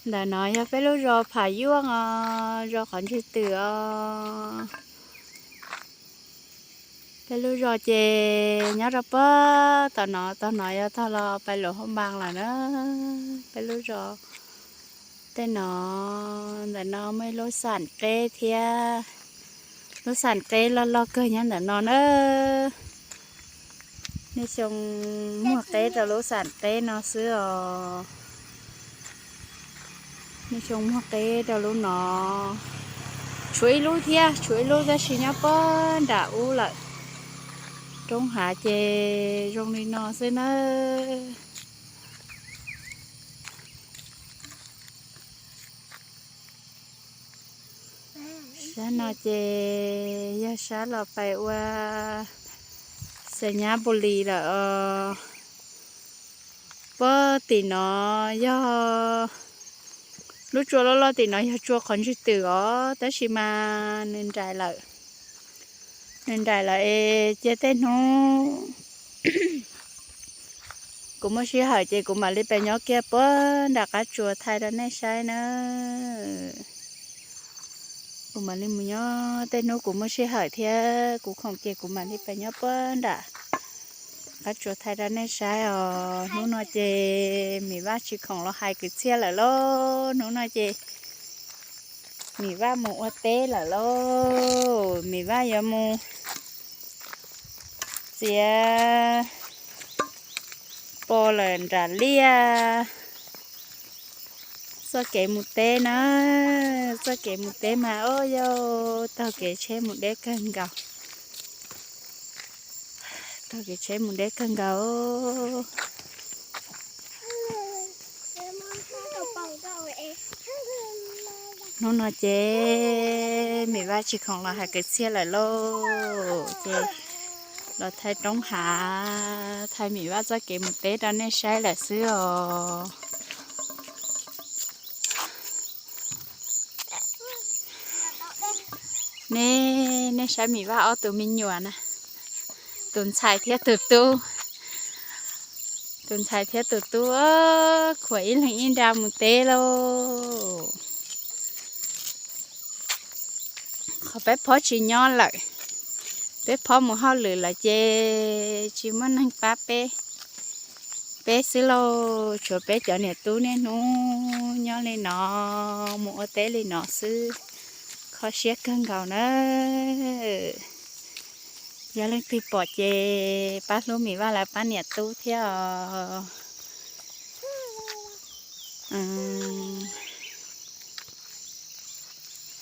Ntawm no yog peb lub zos Pham Yuaj os, zos qhov ntswg twm os. Peb lub zos ces nyob rau puag tom no, tog no yog tog los pais Luam Hauv Npas lawm na. Peb lub zos tej no, ntawm no muaj ib lub xam qeb thiab. Lub xam qeb loj loj kawg nyob ntawm no na. Nej xyoo muag qeb rau lub xam qeb no xwb os. Nej xyoo muag qeb rau lub no. Tshuav ib lub thiab, tshuav ib lub tab sis nyob puag nram ub lawm. Roob hav ces zoo li no xwb nawb. Sab no ces yog sab los pais ua Xais Nyab Npus Lis lawm os. Puag tim no yog lub tsua loj loj tim no yog tsua qhov ntswg twm os, tab sis mas nws nraim lawm. Nws nraim lawm es cia tej hnub kuv muaj sij hawm ces kuv mam li pes nyob kiag puag nram qab tsua thaij rau nej saib na. Kuv mam li mus nyob, tej hnub kuv muaj sij hawm thiab kuv khoom ces kuv mam li pes nyob puag nram qab tsua thaij rau nej saib os. Hnub no ces Mim Vaj tsis khoom los hais kwv txhiaj lawm lauj. Hnub no ces Mim Vaj mus ua teb lawm lauj. Mim Vaj yuav mus txiav pos lawm nram liaj. Txoj kev mus teb na, txoj kev mus teb mas o yau, taug kev tsheb mus deb kawg nkaus. Taug kev tsheb mus deb kawg nkaus. Hnub no ces Mim Vaj tsis khoom los hais kwv txhiaj lawm lauj, ces los thaij roob hav, thaij Mim Vaj txoj kev mus teb rau nej saib lawm xwb os. Nej, nej saib Mim Vaj ob tug me nyuam na, tus ntxhais thiab tus tub. Tus ntxhais thiab tus tub khuam ib leeg ib nra mus teb lauj. Qhov peb phob tsis nyob lawm, peb phob mus hauj lwm lawm ces tsis muaj neeg pab peb, peb xwb lauj. Tshuav peb cov niam tub niaj hnub nyob li no, mus ua teb li no xwb, kho siab kawg nkaus na. Yog leej twg pom ces pab hlub Mim Vaj lawv pab niam tub thiab os.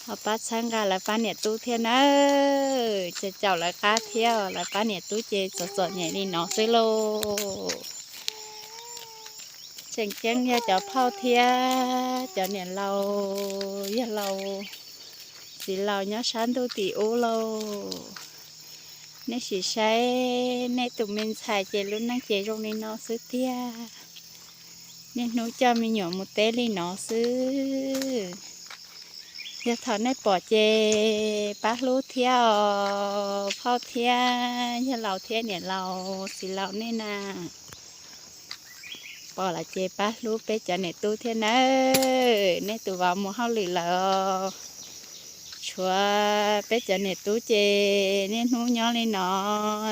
Ho pab txhawb nqa lawv pab niam tub thiab nawb, caum caum lawv qab thiab, lawv pab niam tub ces txom txom nyem li no xwb lauj. Tseem ceeb yog cov phauj thiab cov niam laus yawg laus txiv laus nyob sab ntuj tim ub lauj. Nej sim saib nej tus me ntxhais ces lub neej ces zoo li no xwb tiag. Niaj hnub coj me nyuam mus teb li no xwb. Yog thaum nej pom ces pab hlub thiab os, phauj thiab yawg laus thiab niam laus txiv laus nej na. Pom lawm ces pab hlub peb cov niam tub thiab nawb. Nej tus vauv mus hauj lwm lawm, tshuav peb cov niam tub ces niaj hnub nyob li no,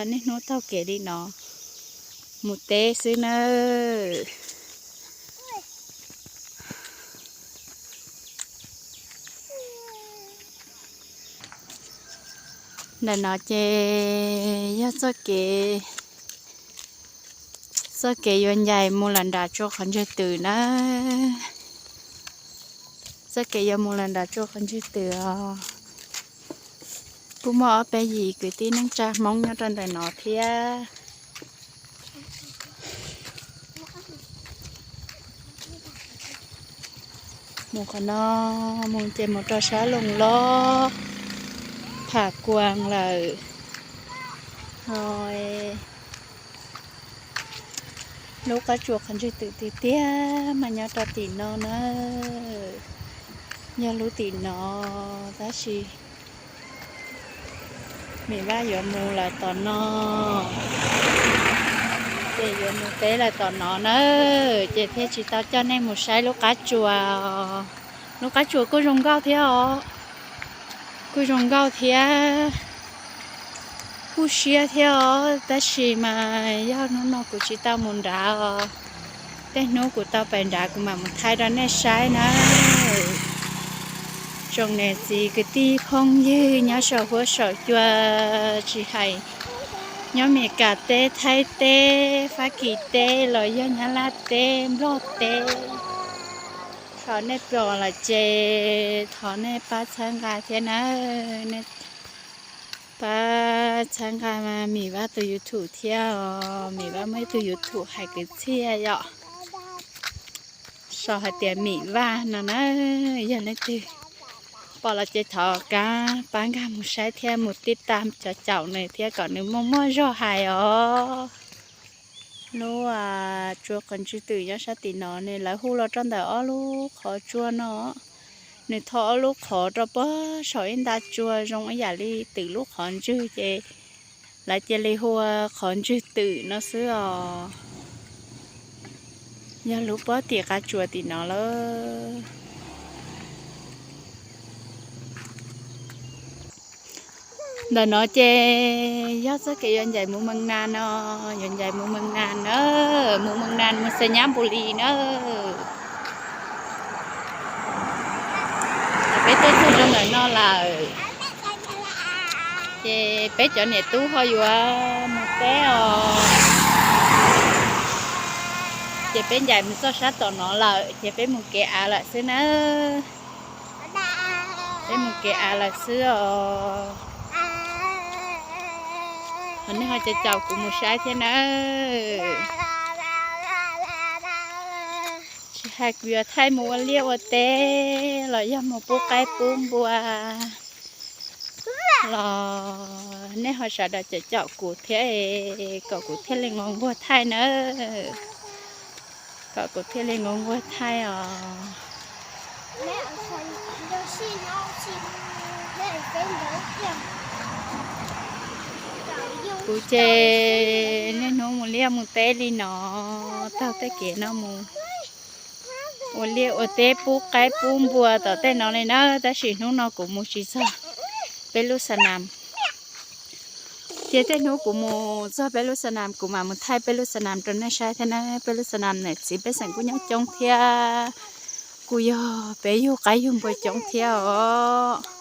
niaj hnub taug kev li no mus teb xwb nawb. Ntawm no ces yog txoj kev, txoj kev yuav ncaim mus lawm nram tsua qhov ntswg twm na. Txoj kev yuav mus lawm nram tsua qhov ntswg twm os. Kuj muaj ob peb yim kwv tij neej tsa Hmoob nyob rau ntawm no thiab. Mus qhov no, mus ces mus rau sab Loos Lob, Pham Kuas lawm. Ho lub qab tsuas qhov ntswg twm tiag tiag mas nyob rau tim no na. Yog lub tim no, tab sis Mim Vaj yuav mus lawm tom no. Ces yuav mus teb lawm tom no na, ces thiaj tsis tau coj nej mus saib lub qab tsuas. Lub qab tsuas kuj zoo nkauj thiab os, kuj zoo nkauj thiab, kuj siab thiab os, tab sis mas yog hnub no kuv tsis tau mus nrad os. Tej hnub kuv tau pais nrad kuv mam mus thaij rau nej saib na. Tsoom niam txiv kwv tij phooj ywg nyob saum huab saum cua, tsis hais nyob Meskas teb, Thaib teb, Fab Kis teb los yog Nyab Laj teb, Nplog teb, thaum nej pom lawm ces thov nej pab txhawb nqa thiab na. Pab txhawb nqa Mim Vaj tus YouTube thiab os. Mim Vaj muaj ib tug YouTube hais kwv txhiaj yom, sau hais tias Mim Vaj no na. Yog leej twg pom los ces thov kab pab nkag mus saib thiab mus tij tam cov caum nws thiab kom nws muaj muaj zog hais os. Lub tsua qhov ntswg twm nyob sab tim no ne, lawv hu los rau ntawm ob lub qhov tsua no. Nws tho ob lub qhov rau puag saum ib nta tsua zoo ib yam li twm lub qhov ntswg ces lawv cia li hu ua qhov ntswg twm no xwb os. Yog lub pob tim qab tsuas tim no lawm. Ntawm no ces yog txoj kev yuav ncaim mus Mees Nas no, yuav ncaim mus Mees Nas na, mus Mees Nas mus Xais Nyab Npus Lis na. Peb tuaj txog rau ntawm no lawm, ces peb cov niam tub ho yuav mus teb os. Ces peb ncaim mus txog sab tom no lawm ces peb mus kev av lawm xwb na. Peb mus kev av lawm xwb os. Ho nej ho caum caum kuv mus saib thiab nawb. Tsis hais kuv yuav thaij mus ua liaj ua teb los yog mus pub qaib pub npua los nej ho sawv daws caum caum kuv thiab, kom kuv thiaj li nquag nquag thaij nawb. Kom kuv thiaj li nquag nquag thaij os. Kuv ces niaj hnub mus liaj mus teb li no, taug tej kev no mus ua liaj ua teb pub qaib pub npua tom tej no li na, tab sis hnub no kuv mus tsis txog peb lub xa nas. Ces tej hnub kuv mus txog peb lub xa nas kuv mam mus thaij peb lub xa nas rau nej saib thiab na. Peb lub xa nas niam txiv pej xeem kuj nyob coob thiab, kuj yog peb yug qaib yug npua coob thiab os.